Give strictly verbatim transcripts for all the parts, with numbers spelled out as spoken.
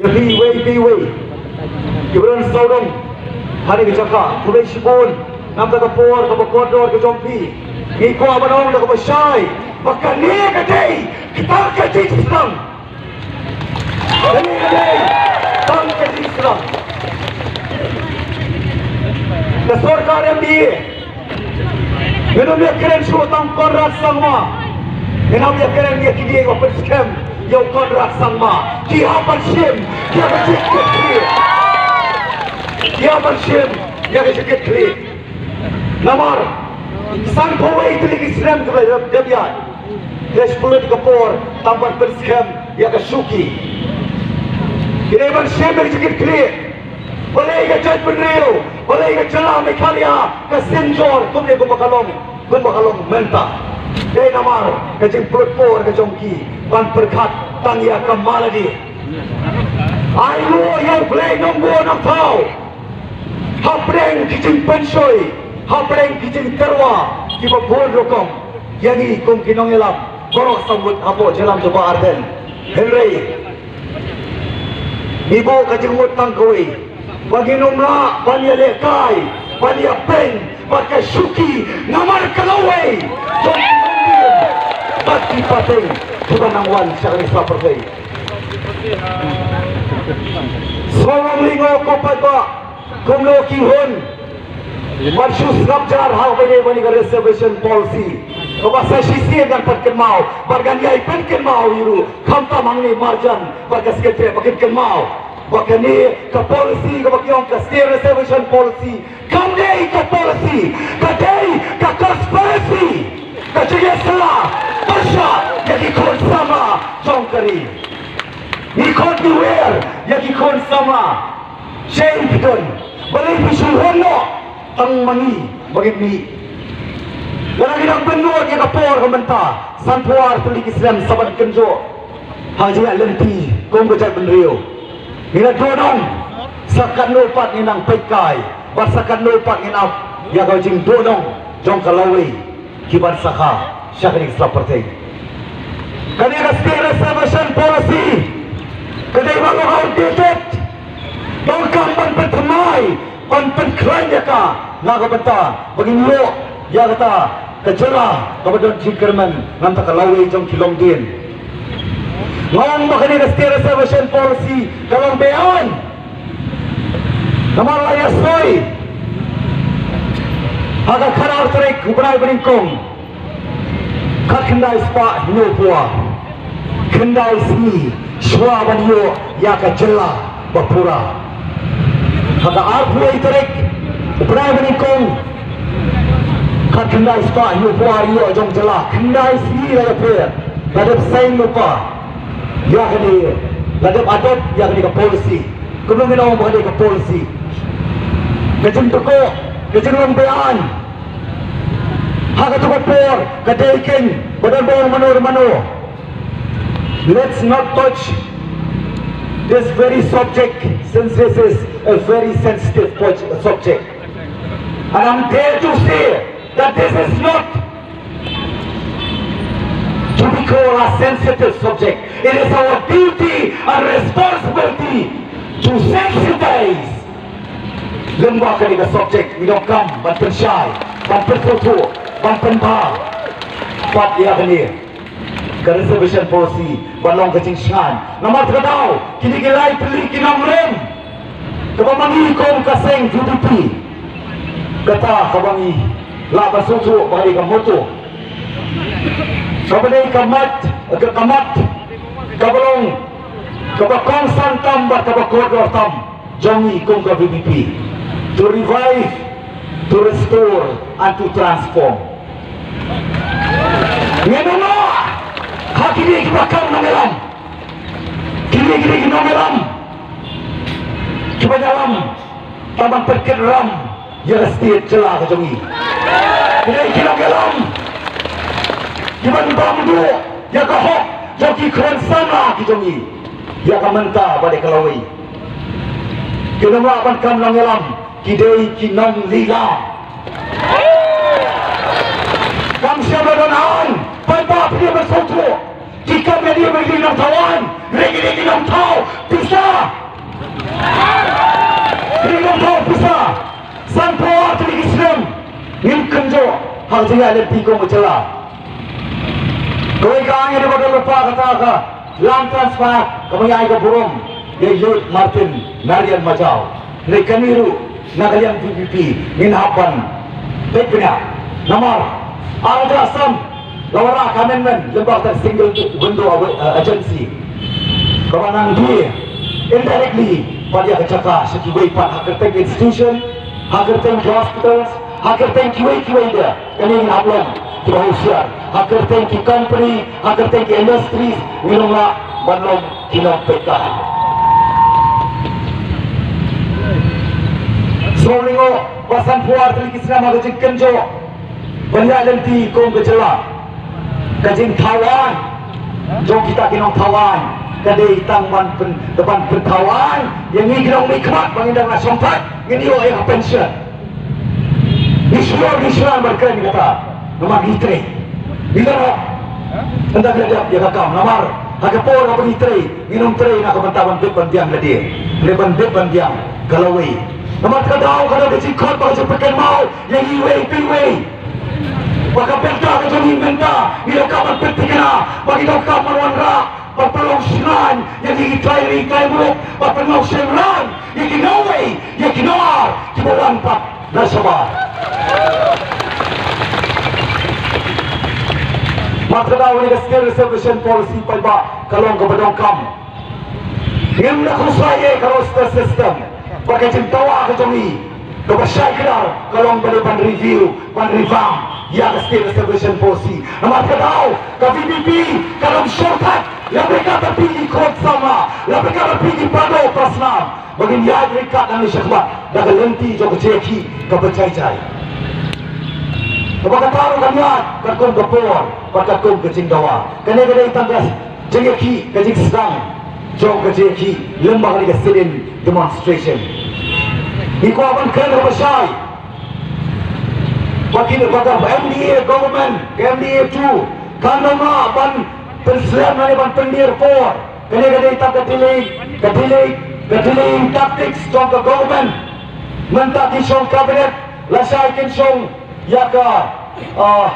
Phi wei phi wei, kiba don sawdong ha kane ka jaka, khublei shibun namar ka por kaba kordor ka jong phi. Ngi kwah ban ong da kaba shai ba kane ka dei tang ka jingsdang. Kane ka dei tang ka jingsdang. Ka sorkar M D A, ngin ym ïakren shuh tang Conrad Sangma. Ngin ym ïakren ïa kine kiba pynskhem ïa u Conrad Sangma. Ki hap ban shim ïa ka jingkitkhlieh. Ki hap ban shim ïa ka jingkitkhlieh. Namar sanphew wei tylli ki snem kiba la dep ïaid, ki la shu pynlut ka por tang ban pynskhem ïa ka shuki. Ki dei ban shim ïa ka jingkitkhlieh. Balei ka jaitbynriew, balei ka jylla Meghalaya ka synjor kumne kumba ka long, kumba ka long mynta? Dei namar ka jingpynlut por ka jong ki ban pyrkhat tang ïa ka mala de. Ai nguh ïa U Blei Nongbuh Nongthaw hapdeng ki jingpynshoi, hapdeng ki jingtyrwa kiba bun rukom ïa ngi kum ki nongïalam baroh saw ngut hapoh jylla jong ka Ardent. Hynrei ngi buh ka jingmut tang kawei, ba ngin ym lah ban ïalehkai, ban ïapeiñ bad ka shuki namar ka lawei jong ki longdien bad ki pateng kiba nang wan sha kane ka pyrthei. Sngewbha lyngngoh ko paidbah, kumno ki hun ban shu sngap jar ha kaba ïadei bad kane ka reservation policy, kaba sa shisien ngan pynkynmaw bad ngan ïai pynkynmaw ïa u, khamtam hangne marjan bad ka secretary ba kin kynmaw ba kane ka policy kaba ki ong ka state reservation policy kam dei ka policy, ka dei ka conspiracy, ka jingïasylla pyrshah ïa ki khun samla jong ka ri. Ngi khot ngi wer ïa ki khun samla. Shen phi don, balei phi shu hun noh tang ma ngi ba ngin mih? Lada ngi dang pynlut ïa ka por ka mynta, sanphew ar tylli ki snem sa ban kynjoh ha ka jingïaid lynti kum ka jaitbynriew. Ngi la duh dong sa katno pat ngin nang peitkai bad sa katno pat ngin ap ïa ka jingduh dong jong ka lawei ki ban sa kha sha kane ka sla pyrthei. Kane ka state reservation policy ka dei ba long outdated. Donkam ban pynthymmai, ban pynkhlaiñ ïa ka na ka bynta ba ngin ïoh ïa kata ka jylla kaba don jingkyrmen na ka bynta ka lawei jong ki longdien. Nga ong ba kane ka state reservation policy ka long beaiñ. Namar la ïasoi ha ka khatar tarik u bnai ba nyngkong, khatkhyndai spah hynñiewphew ar, khyndai sngi shuwa ban ïoh ïa ka jylla ba pura. Ha ka arphew tarik u bnai ba nyngkong, khatkhyndai spah hynñiewphew ar ïoh jong jylla, khyndai sngi la ïapher, la dep sign lypa ïa kane, la dep adopt ïa kane ka policy. Kumno ngin ong ba ka dei ka policy? Ka jingtyrkhong, ka jinglong beaiñ ha katu ka por ka dei keiñ ba don ba ong mano mano. Let's not touch this very subject, since this is a very sensitive poj- subject. And I'm there to say that this is not to be called a sensitive subject. It is our duty and responsibility to sensitize. Lem bad kane ka subject, ngi donkam ban pynshai, ban pynsngewthuh, ban pynbha pat ïa kane ka reservation policy ban long ka jingshngaiñ. Namar kata ka daw kine ki lai tylli ki nongrim kaba ma ngi kum ka seng U D P, kata kaba ngi lah ban sngewthuh ba ka dei ka motto, kaba dei ka mat, ka, ka mat kaba long kaba kongsan tam bad kaba kordor tam jong ngi kum ka V P P: to revive, to restore and to transform. Ngin ym lah ha kine kiba kam nongïalam, kine, kine ki nongïalam kiba ïalam tang ban pynkit ram ïa ka state jylla ka jong ngi. Kine ki nongïalam kiban bam duh ïa ka hok jong ki khun samla ki jong ngi ïa ka mynta bad ïa ka lawei. Kin ym lah ban kam nongïalam, ki dei ki nonglila. Kam shym la don aiñ, paidbah, phi dei ban sngewthuh. Ki kam ïa ki, ïa ki nongthaw aiñ, ïa ki, ïa ki nongthaw pisa. Ha ka jingïaid lynti kum ka jylla. Kawei ka aiñ ïa kaba don lypa kata ka land transfer kaba ngi ai ka burom ïa i Martin Marian Majaw. Hynrei kane ruh na ka liang VPP ngin hap ban peit bniah. Namar ar hajar san la wanrah ka amendment lyngba ka single window awa-, uh, agency. Kaba nang die indirectly pat ïa ka jaka sha kiwei pat ha kyrteng institution, ha kyrteng hospitals, ha kyrteng kiwei kiwei de. Kane ngin hap long kiba husiar ha kyrteng ki company, ha kyrteng ki industries, ngin ym lah ban long ki nongpeitkai. Sngewnguh ba sanphew ar tylli ki snem ha ka jingkynjoh ban ïaid lynti kum ka jylla, ka jingthaw aiñ jong kita ki nongthaw aiñ ka dei tang ban pyn, ban pynthaw aiñ ïa ngi ki nongmihkhmat ba ngin dang la shongthait, ngin ïoh ïa ka pension. Ngi shlur ngi shlur ban kren ïa kata namar ngi trei. Ngi la rap ynda ngi la dep ïa ka kam namar ha ka por haba ngi trei ngin ym trei na ka bynta ban bit ban biang lade, hynrei ban bit ban biang ka lawei. Namar ka daw ka dei ka jingkhot ba ka jingpynkynmaw ïa ngi iwei pa iwei. Ba ka bynta ka jong ngi mynta ngi donkam ban pynthikna, ba ngi donkam ban wanrah ban pynlong shngaiñ ïa ngi ki trai ri trai muluk, ban pynlong shynrang ïa ki nongwei ïa ki nongar kiba wan pat na shabar. Namar kata kane ka State Reservation Policy paidbah ka long kaba donkam. Ngim da khuslai ïa ka roster system. Ba ka jingdawa ka jong ngi kaba shai kdar ka long ba dei ban review, ban revamp ïa ka State Reservation Policy. Namar ka daw ka VPP ka dang shortcut, la bynta phi ki khun samla, la bynta phi ki pado pasnam, ba ngin ïaid ryngkat nangne shakhmat da ka lynti jong ka jingïakhih kaba jai jai. Kaba kata ruh kan ïaid katkum ka por bad katkum ka jingdawa. Kane ka dei tang ka jingïakhih, ka jingsdang jong ka jingïakhih lyngba kane ka sit-in demonstration. Ngi kwah ban kren kaba shai ba kine, ba ka MDA government, ka MDA two kan ym lah ban pynslem lane ban pyndir por. Kane ka dei tang ka delay, ka delay, ka delaying tactics jong ka government. Mynta ki shong cabinet, lashai kin shong ïa ka, ah,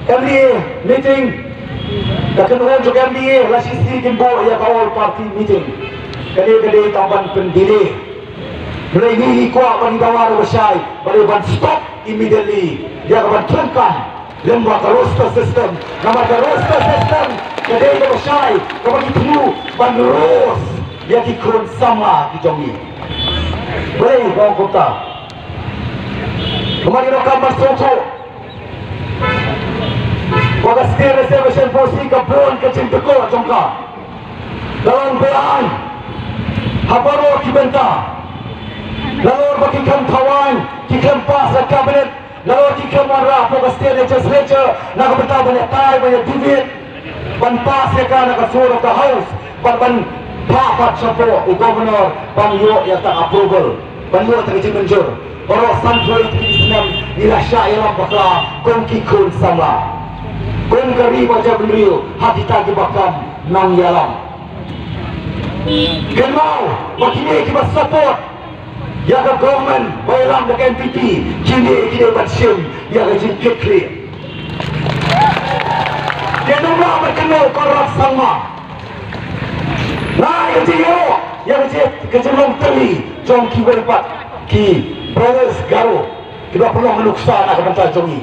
MDA meeting, ka kynhun jong ka MDA, la shisien kin buh ïa ka all party meeting. Kane ka dei tang ban pyndelay. Hynrei ngi, ngi kwah ban dawa ruh ba shai ba dei ban stop immediately ïa ka ban thungkam lyngba ka roster system. Namar ka roster system ka dei kaba shai kaba ngi thmu ban roast ïa ki khun samla ki jong ngi. Balei ba ong kumta? Namar ngi donkam ban sngewthuh ba ka State Reservation Policy ka bun ka jingtyrkhong jong ka. Ka long beaiñ ha baroh ki bynta. Nalor ba ki khlem thaw aiñ, ki khlem pass ha cabinet, nalor ki khlem wanrah hapoh ka state legislature na ka bynta ban ïatai, ban ïa debate, ban pass ïa ka na ka floor of the house, ban, ban phah pat shapoh u governor ban ïoh ïa ka approval, ban ïoh ïa ka jingmynjur. Baroh san tylli ki snem ngi la shah ïalam bakla kum ki khun samla, kum ka ri bad jaitbynriew ha kita kiba kam nongïalam. Kynmaw ba kine kiba support ïa ka government ba ïalam da ka NPP, kine ki dei ban shim ïa ka jingkitkhlieh. Kin ym lah ban kynnoh Conrad Sangma. Nga ïa ka jingïaroh ïa ka jing, ka jinglong tylli jong kiwei pat ki brothers Garo kiba pynlong nuksa na ka bynta jong ngi.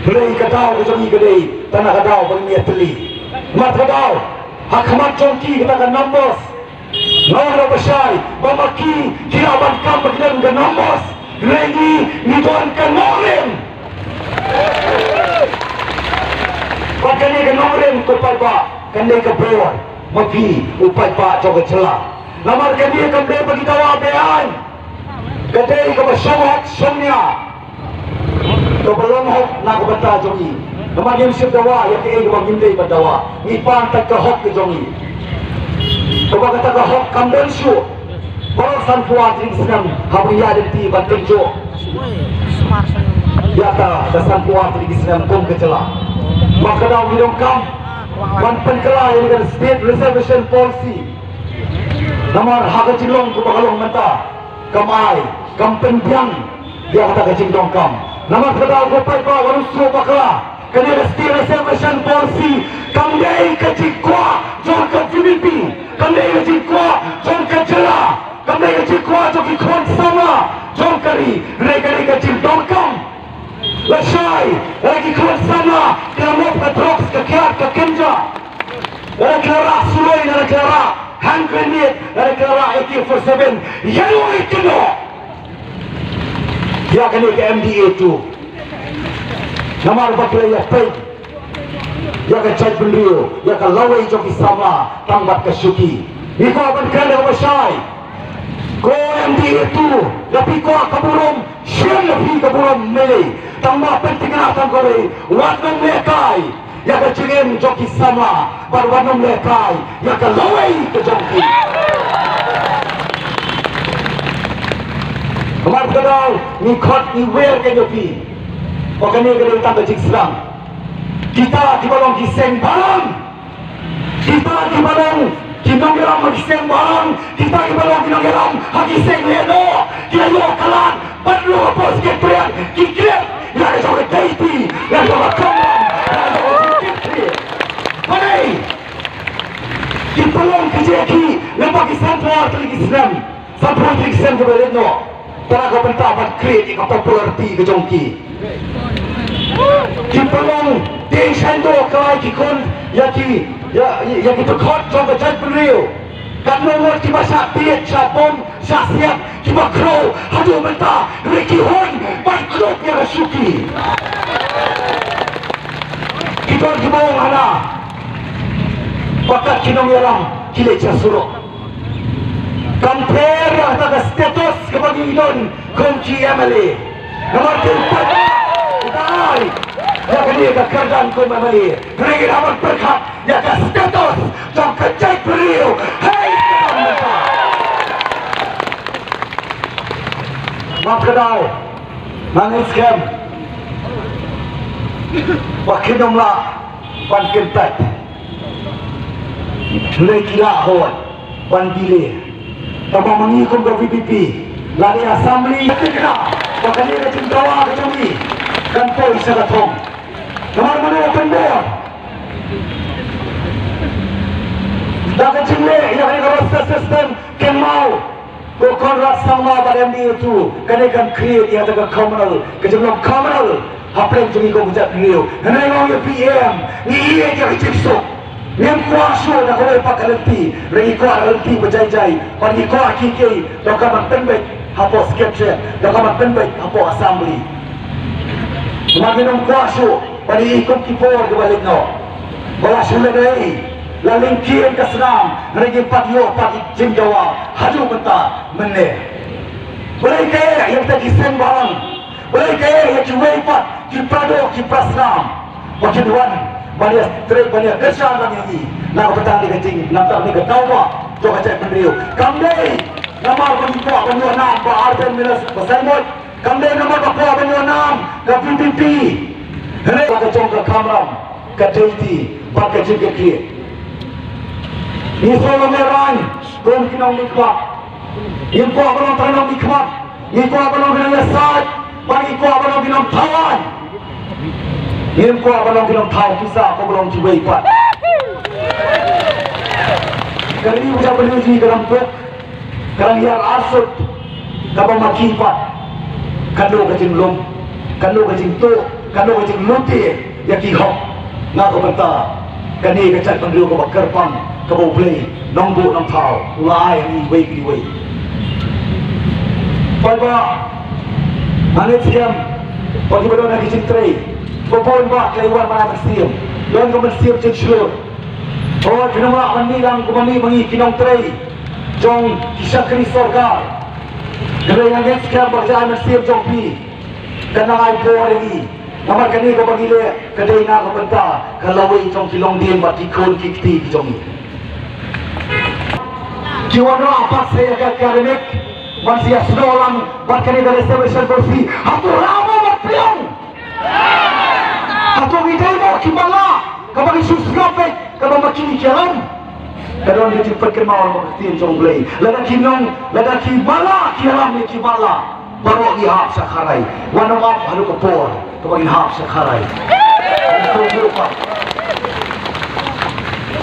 Hynrei ka daw ka jong ngi ka dei tang na ka daw ba ngin ïatylli. Namar ka daw ha khmat jong ki kata ka numbers. Nga ong ruh ba shai ba ma ki ki lah ban kam ba ki don ka numbers. Hynrei ngi, ngi don ka nongrim. Bad kane ka nongrim ko paidbah kan dei ka bor ma phi u paidbah jong ka jylla. Namar kane kam dei ba ki dawa beaiñ. Ka dei kaba shong hok shong nia, kaba long hok na ka bynta jong ngi. Namar ngim shym dawa ïa kaei kaba ngim dei ban dawa. Ngi pan tang ka hok ka jong ngi. Kaba kata ka hok kam don shuh. Baroh sanphew ar tylli ki snem haba ngi ïaid lynti ban kynjoh ïa ka, ka sanphew ar tylli ki snem kum ka jylla. Namar ka daw ngi donkam ban pynkylla ïa ka State Reservation Policy. Namar ha ka jinglong kaba ka long mynta kam ai, kam pynbiang ïa kata ka jingdonkam. Namar kata ko paidbah, wat sngewbha bakla. Kane ka State Reservation Policy kam dei ka jingkwah jong ka VPP, kam dei ka jingkwah jong ka jylla, kam dei ka jingkwah jong ki khun samla jong ka ri. Hynrei ka dei ka jingdonkam. Lashai, hynrei ki khun samla ki la mop ka drugs, ka kiad, ka kynja. Hynrei ki la rah suloi, hynrei ki la rah hand grenade, hynrei ki la rah A K forty-seven. Ïa u ïa kano ïa kane ka M D A two. Namar ba ki la ïa peit ïa ka jaitbynriew, ïa ka lawei jong ki samla tang bad ka shuki. Ngi kwah ban kren da kaba shai. Ko M D A two, lada phi kwah ka burom, shim na phi ka burom, mele. Tang ba pynthikna tang kawei, wat nang lehkai ïa ka jingim jong ki samla, bad wat nang lehkai ïa ka lawei ka jong ki. Namar kata ngi khot ngi wer ka jong phi. Ba kane ka dei tang ka jingsdang. Kita kiba long ki seng balang, kita kiba long ki nongïalam ha ki seng balang, kita kiba long ki nongïalam ha ki seng lehnoh, ki la ïoh ka lad bad ruh hapoh Secretariat ki klet ïa ka jong ka deiti, ïa ka jong ka kamram, ïa ka jong ka jingkit khlieh. Balei ki pynlong ka jingïakhih lem bad ki sanphew tylli ki snem? Sanphew tylli ki snem kiba leit noh. Para ka bynta ban create ïa ka popularity ka jong ki. Ki pynlong tieng shaiñdur, ka ai ki khun ïa ki, ïa, ïa ki dkhot jong ka jaitbynriew. Katno ngut kiba shah tied, shah bom, shah siat, kiba khrew haduh mynta, hynrei ki hun ban kdup ïa ka shuki. Ki don kiba ong hana ba kat ki nongïalam ki leit sha surok. Kam pher ïa kata ka status kaba ngi don kum ki M L A. Namar kin pat, kita ai ïa kane ka kyrdan kum M L A. Hynrei ngi hap ban pyrkhat ïa ka status jong ka jaitbynriew. Hei, ka don mynta. Bad ka dei, nga ngeit skhem ba kin ym lah ban kyntait. Hynrei ki lah hoi ban delay. Tangba ma ngi kum ka VPP, lada assembly ka thikna ba kane ka jingdawa ka jong ngi kan poi sha ka thong. Namar mano pynbor da ka jingleh ïa kane ka roster system, kynmaw ko Conrad Sangma bad M D A two, kane kan create ïa kata ka communal, ka jinglong communal hapdeng jong ngi kum ka jaitbynriew. Hynrei nga ong ïa phi em, ngi ïeit ïa ka jingsuk. Ngim kwah shuh da kawei pat ka lynti, hynrei ngi kwah da ka lynti ba jai jai. Bad ngi kwah kiei kiei donkam ban pynbeit hapoh Secretariat, donkam ban pynbeit hapoh Assembly. Namar ngim kwah shuh ban ïohi kum ki por kiba leit noh ba la shu lehkai, la lyngkhuh ka snam, hynrei ngim pat ïoh pat i jingdawa haduh mynta mynne. Balei ka eh ïa kita ki seng balang? Balei ka eh ïa kiwei pat ki paradoh ki parasnam ba kin wan ban ïatrei, ban ïakyrshan lang ïa ngi na ka bynta kane ka jing, na ka bynta kane ka dawa jong ka jaitbynriew? Kam dei namar ba ngi kwah ban ïoh nam ba Ardent Miller Basaiawmoit. Kam dei namar ba kwah ban ïoh nam ka VPP. Hynrei ka jong ka kamram, ka deiti bad ka jingkitkhlieh. Ngi sngewlyngngoh kum ki nongmihkhmat. Ngim kwah ban long tang nongmihkhmat. Ngi kwah ban long ki nongïasaid bad ngi kwah ban long ki nongthaw aiñ. Ngim kwah ban long ki nongthaw pisa kumba long kiwei pat. Ka ri u jaitbynriew jong ngi ka dang duk, ka dang ïar arsut, kaba ma ki pat. Katno ka jinglum, katno ka jingtuh, katno ka jinglute ïa ki hok na ka bynta kane ka jaitbynriew kaba kyrpang, kaba U Blei Nongbuh Nongthaw u la ai ha ngi iwei pa iwei. Paidbah, nga ngeit skhem ba kiba don ha ki jingtrei, ba bun ba ki la wan ban ai mynsiem, don ka mynsiem jingshlur. Hooid, phin ym lah ban mih lang kumba mih ma ngi ki nongtrei jong ki shakri sorkar. Hynrei nga ngeit skhem ba ka jingmynsiem jong phi kan nang ai bor ïa ngi. Namar kane kaba ngi leh ka dei na ka bynta ka lawei jong ki longdien bad ki khun ki kti ki jong ngi. Ki wanrah pat sa ïa ka academic ban sa ïasnoh lang bad kane ka reservation policy. Hato la mo bad pynlong? Hato ngi dei mo ki mala kaba ngi shu sngap beit kaba ma ki ki ïalam? Ka don ka jingpynkynmaw na ka ktien jong U Blei. Lada ki nong, lada ki mala ki ïalam ïa ki mala, Baroh ngi hap sha kharai. Wan ym ap haduh ka por kaba ngin hap sha kharai.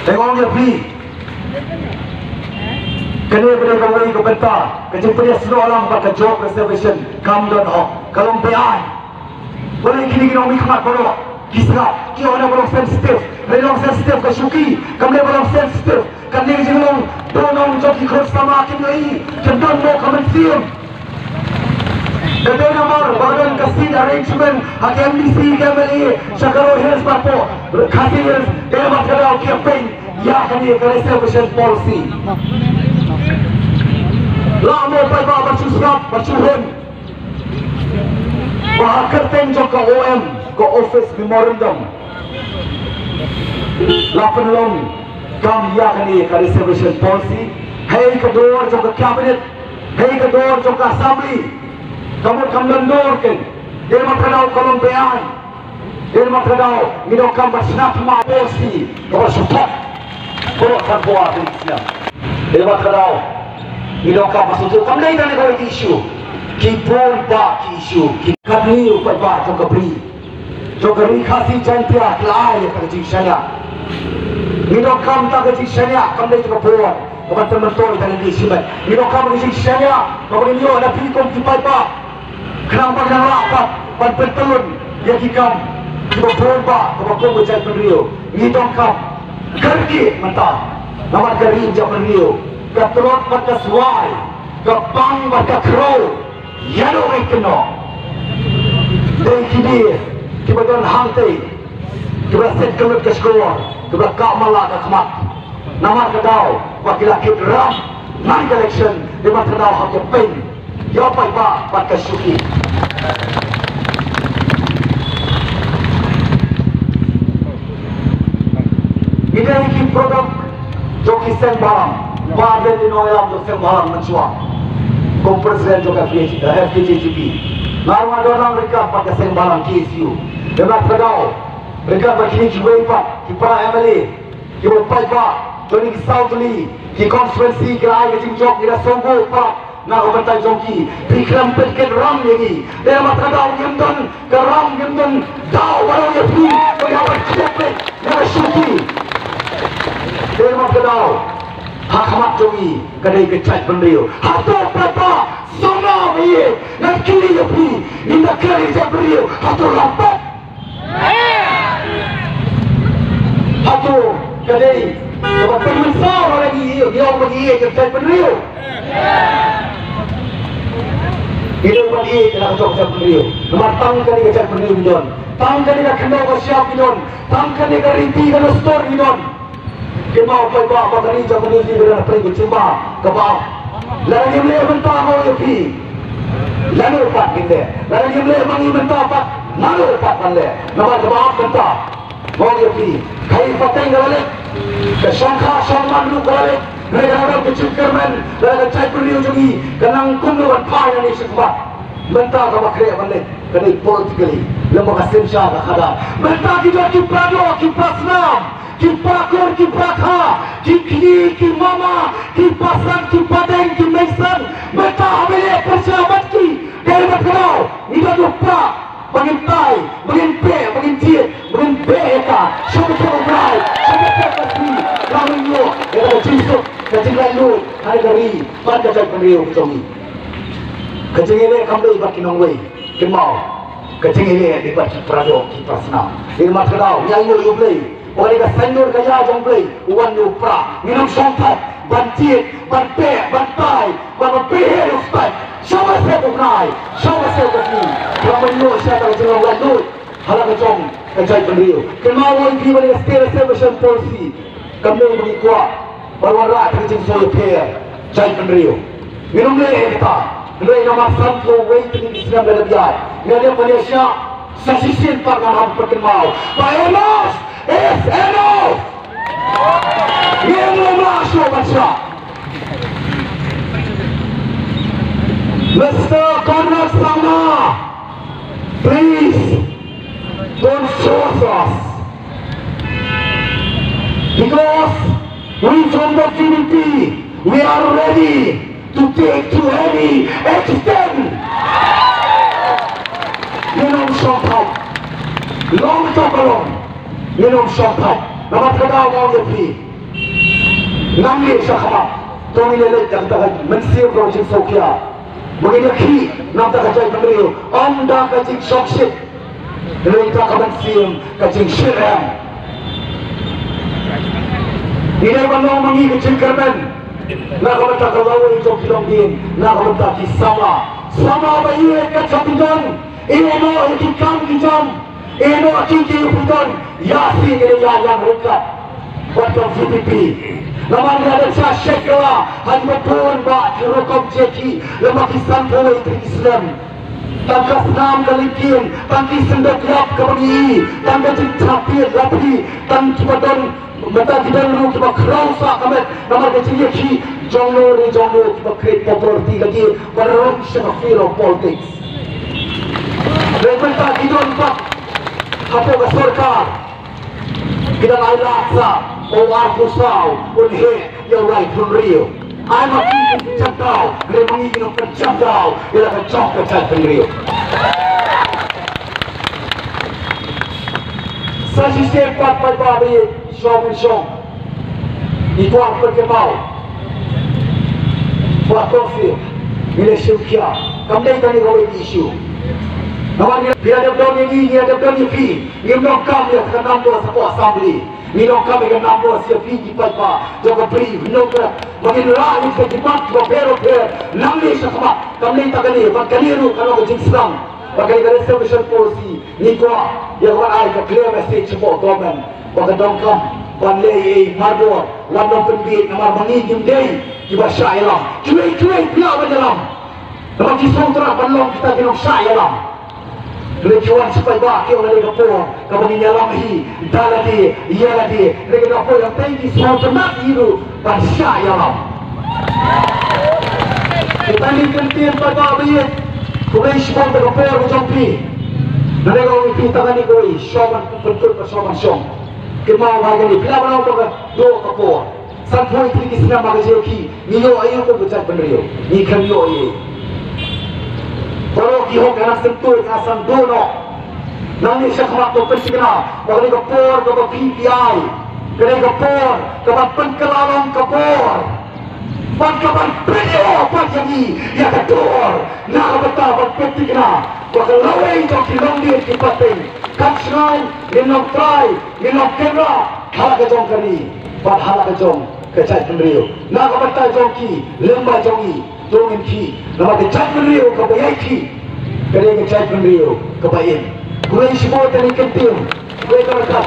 Te nga ong ïa phi, kane ka dei kawei ka bynta ka jingpynïasnoh lang bad ka job reservation kam don hok, ka long beaiñ. Balei kine ki nongmihkhmat baroh ki sngap, ki ong ba long sensitive? Balei long sensitive? Ka shuki kam dei ba long sensitive. Kane ka jinglong don ong jong ki khun samla, kim ïohi, kim don mo ka mynsiem. Ka dei namar ba ka don ka seat arrangement ha ka M D C, ka M L A sha ka Garo Hills bad ka Khasi Hills. Te namar kata ki ïa pyn ïa kane ka reservation policy. La mo paidbah, ba shu sngap, ba shu hun. Ba ha kyrteng jong ka O M, ka Office Memorandum, la pynlong kam ïa kane ka reservation policy. Hei ka dor jong ka cabinet, hei ka dor jong ka assembly, ka mut kam don dor ken. Dei namar kata ka long beaiñ. Dei namar kata ngi donkam ban shna thymmai policy kaba shu thok. Baroh kan bawa dei sniang. Dei namar kata ngi donkam ban shu thok. Kam dei tang kawei ki issue, ki bun bah ki issue, ki katni u paidbah jong ka bri, jong ka ri Khasi Jaiñtia, ki la ai ïa ka jingshaniah. Ngi donkam tang ka jingshaniah, kam dei ka bor kaba tang myntoi tang ka jingshaniah. Ngi donkam ka jingshaniah kaba ngin ïoh na phi kum ki paidbah. Khnang ba ngi lah pat ban pyntyllun ïa ki kam kiba bun bah kaba kum ka jaitbynriew. Ngi donkam kyrkieh mynta namar ka ri jaitbynriew, ka tlot bad ka swai, ka pang bad ka khrew, ïa dei ka kynnoh. Dei ki die kiba don hangtei kiba set ka lut ka shkor, kiba kah mala ka khmat. Namar ka daw ba ki la kit ram man ka election, dei namar ka daw hap ïa pyn ïa u paidbah bad ka shuki. Ngi dei ki product jong ki seng bhalang. Ba dei ki nongïalam jong seng bhalang mynshuwa. Kum president jong ka F K J G P, nga ruh nga don lang ryngkat bad ka seng bhalang K S U. Dei namar ka daw ryngkat bad kine kiwei pat ki para M L A, kiba paidbah jong kine ki saw tylli ki constituency ki la ai ka jingjop, ngi da sngewbha pat na ka bynta jong ki. Phi khlem pynkit ram ïa ngi. Dei namar ka daw ngim don ka ram, ngim don daw baroh ïa phi ba ïa ban khlem peit ïa ka shuki. Dei namar ka daw ha khmat jong ngi ka dei ka jaitbynriew. Hato paidbah, sngewbha ïa ngan kylli ïa phi, ngin da kren ïa ka jaitbynriew, hato lam pat? Hato ka dei kaba pynmynsaw lada ngi ïoh, ngi ong ba ngi ïeit ïa ka jaitbynriew? Ngi dei ban ïeit ïa ka jong ka jaitbynriew. Namar tang kane ka jaitbynriew ngi don, tang kane ka khyndew ka shyiap ngi don, tang kane ka riti ka dustur ngi don. Kynmaw paidbah ba ka ri jong ka New Zealand ka pyrshah ka jingba kaba ap. Lada ngim leh mynta, nga ong ïa phi, lano pat ngin leh? Lada ngim leh ma ngi mynta pat, nano pat ngan leh? Namar kaba ap mynta, nga ong ïa phi, ka ïing pateng ka la leit, ka shongkha shongman ruh ka la leit. Hynrei ka la don ka jingkyrmen, lada ka jaitbynriew jong ngi ka nang kumno ban phai nangne shakhmat. Mynta kaba khreh ban leit ka dei politically, lem bad ka synshar ka khadar. Mynta ki don ki para doh, ki para snam, ki para kur, ki para kha, ki kñi, ki mama, ki pasan, ki pateng, ki meisan. Mynta haba ïaleh pyrshah bad ki, dei bad ka daw ngi don u prah ba ngin tai, ba ngin peh, ba ngin jied, ba ngin beh ïa ka. Sha ka por u Blai, sha ka por ka sngi, ba ngin ïoh ïa ka jingsuk, ka jinglaitluid ha ka ri bad ka jaitbynriew ka jong ngi. Ka jingïaleh kam dei bad ki nongwei. Kynmaw, ka jingïaleh dei bad ki para doh, ki para snam. Dei namar ka daw ngi ainguh ïa U Blei, ba ka dei ka saiñdur ka ïa jong U Blei, u wan ïa u prah. Ngin ym shongthait ban jied, ban peh, ban tai, ban pynhiar u stait. Sha ba sep u bnai, sha ba sep ka sngi, ka ban ïoh sha ka jinglong laitluid ha la ka jong ka jaitbynriew. Kynmaw, ïa phi, ba dei ka State Reservation Policy, kam dei ba ngi kwah ban wanrah ka jingsngewsih ïa phi jaitbynriew. Ngin ym leh ïa kata. Hynrei namar sanphew wei tylli ki snem la dep ïaid, nga dep ban ïa shah sa shisien pat. Ngan hap ban pynkynmaw ba enough is enough. Ngim lum lah shuh ban shah. Mister Conrad Sangma, please don't force us. Because we from the T D P, we are ready to take to any extent. Ong to ka long. Ngin ym shong pat. Namar kata nga ong ïa phi, nangne shakhmat, to ngin ïaleit da kata ka mynsiem ka jingsngewkhia. Ba ngin ïakhih na kata ka jaitbynriew, ym da ka jingshongshit, hynrei da ka mynsiem ka jingshit em. Ngi dei ban long ma ngi ka jingkyrmen na ka bynta ka lawei jong ki longdien, na ka bynta ki samla. Samla ba ïeit, kat shaba ki don, ïehnoh ïa ki kam ki jam, ïehnoh ïa ki ki pynton, ïa shi ngi ïa ïa ryngkat bad ka V P P. Namar ngi la dep shah shet kylla ha kiba bun bah ki rukom jong ki, lem bad ki sanphew wei tylli ki snem. Tang ka snam ka lyngkien, tang ki synduk ïap kaba ngi ïohi, tang ka jingthapbit laphi, tang kiba don, mynta ki don ruh kiba khraw sah ka met namar ka jingïakhih jong no re jong no, kiba create popularity lagi, ba rung sha ka field of politics. Hynrei mynta ki don pat hapoh ka sorkar, ki dang ailad sah ba u arphew saw un heh ïa u rai bynriew. Ai ma ki kin pynjah daw, hynrei ma ngi ngin ym pynjah daw ïa la ka jong ka jaitbynriew. Sa shisien pat, paidbah ba ïeit, shong ngin shong. Ngi kwah pynkynmaw. Kwah to shisien, ngi leh shisien khia. Kam dei tang ïa kawei ka issue. Namar ngi, phi la dep don ïa ngi, ngi la dep don ïa phi. Ngim donkam ïa ka number sha ka assembly. Ngi donkam ïa ka number sha phi ki paidbah jong ka Bri Hynñiewtrep, ba ngin rah ïa ki mat kiba pher bapher nangne shakhmat. Kam dei tang kane, bad kane ruh ka long ka jingsdang. Bad kane ka reservation policy, ngi kwah ïa ka ban ai ka clear message shapoh government ba ka donkam ban leh ei ei mardor, wat nym pynbieit, namar ma ngi ngim dei kiba shah ïalam. Kiwei kiwei phi lah ban ïalam. Namar ki sngewthuh ban long kita ki nongshah ïalam. Hynrei ki wan sha paidbah ki ong lade ka por kaba ngin ïalam hi da lade ïa lade. Hynrei ka por ïa phi ki sngewtynnat hi ruh ban shah ïalam. Kita ki kyntien paidbah ba ïeit, khublei shibun da ka por ka jong phi. Lada ka ong ïa phi tang kane kawei, shong ban pynkut, shong ban shong. Kynmaw ba kane phi lah ban ong ba ka dei ka por. Sanphew tylli ki snem ha ka jingïakhih, ngi ïoh aïu kum ka jaitbynriew? Ngi khlem ïoh ei ei. Baroh ki hok ki nang sngewthuh, ki nang sngewthuh noh. Nangne shakhmat to pynthikna ba kane ka por kaba phi phi ai, kane ka por kaban pynkylla long ka bor, bad kaban pynïoh pat ïa ngi ïa ka dor. Na ka bynta ban pynthikna ba ka lawei jong ki longdien ki pateng, kat shngaiñ ngin long trai, ngin long kynrad ha la ka jong ka ri bad ha la ka jong ka jaitbynriew. Na ka bynta jong ki lyngba jong ngi, to ngin khih. Namar ka jaitbynriew kaba ïai khih ka dei ka jaitbynriew kaba im. Khublei shibun. Te ngi kyntien, khublei ka rakat.